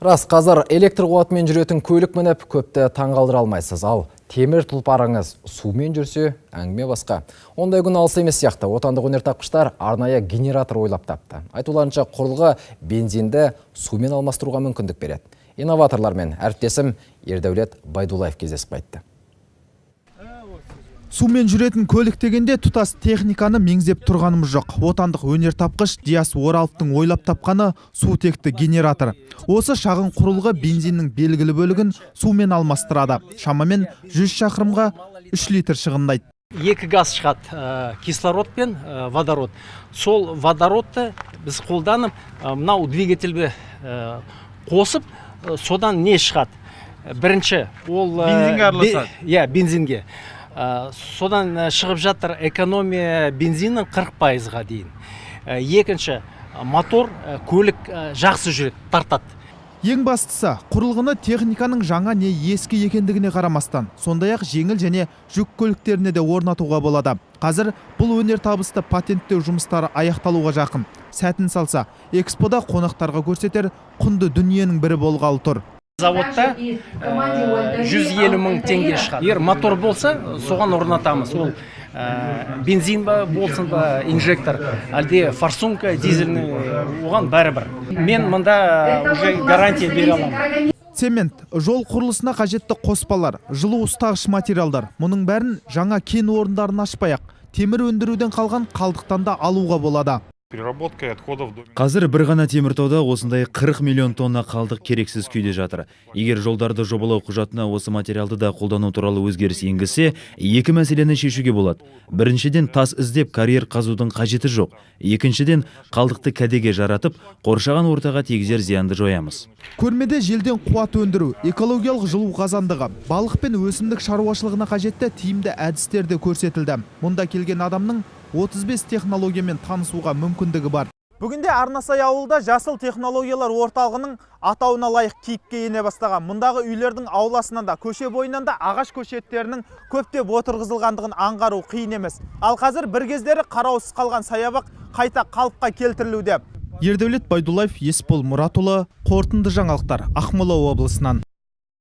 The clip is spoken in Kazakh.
Рас, қазір электр қуатымен жүретін көлік мініп, көпті таңғалдыра алмайсыз. Ал темір тұлпарыңыз сумен жүрсе, әңгіме басқа. Ондай күн алыс емес сияқты. Отандық өнертапқыштар арнайы генератор ойлап тапты. Айтуларынша, құрылғы бензинді сумен алмастыруға мүмкіндік береді. Инноваторлармен әріптесім Ердәулет Байдуллаев кездесіп қайтты. Сумен жүретін көлік дегенде тұтас техниканы меңзеп тұрғанымыз жоқ. Отандық өнертапқыш Диас Ораловтың ойлап тапқаны — сутекті генератор. Осы шағын құрылғы бензиннің белгілі бөлігін сумен алмастырады. Шамамен 100 шақырымға 3 литр шығындайды. Екі газ шығады: кислород пен водород. Сол водородты біз қолданып, мынау двигательге қосып, содан не шығады? Бірінші ол Бензинге араласады. Иә, бензинге. Содан шығып жатыр экономия бензиннің 40%-ға дейін. Екінші, мотор, көлік жақсы жүреді, тартады. Ең бастысы, құрылғыны техниканың жаңа не ескі екендігіне қарамастан, сондай-ақ жеңіл және жүк көліктеріне де орнатуға болады. Қазір бұл өнертабысты патенттеу жұмыстары аяқталуға жақын. Сәтін салса, экспода қонақтарға көрсетер құнды дүниенің бірі болғалы тұр. Заводта 150 000 теңге шығады. Егер мотор болса, соған орнатамыз. Ол бензин ба болсын ба, инжектор, әлде форсунка дизельный, оған бәрібір. Мен мында уже гарантия бере аламын. Цемент, жол құрылысына қажетті қоспалар, жылу ұстағыш материалдар. Мұның бәрін жаңа кен орындарын ашпай-ақ, темір өндіруден қалған қалдықтан да алуға болады. Переработкой отходов до Қазір бір ғана Теміртауда осындай 40 миллион тонна қалдық керексіз күйде жатыр. Егер жолдарды жобалау құжатына осы материалды да қолдану туралы өзгеріс енгізсе, екі мәселені шешуге болады. Біріншіден, тас іздеп карьер қазудың қажеті жоқ. Екіншіден, қалдықты кәдеге жаратып, қоршаған ортаға тигізер зиянды жоямыз. Көрмеде желден қуат өндіру, экологиялық жылу қазандығы, балық пен өсімдік шаруашылығына қажетті тиімді әдістер де көрсетілді. Мұнда келген адамның 35 технологиямен танысуға мүмкіндігі бар. Бүгінде Арнасай ауылда жасыл технологиялар орталығының атауына лайық кейіпке ене бастаған. Мұндағы үйлердің ауласынан да, көше бойынан да ағаш көшеттерінің көптеп отырғызылғандығын аңғару қиын емес. Ал қазір бір кездері қараусыз қалған саябақ қайта қалыпқа келтірілуде. Ердәулет Байдуллаев, Есбол Мұратұлы, «Қорытынды жаңалықтар», Ақмола облысынан.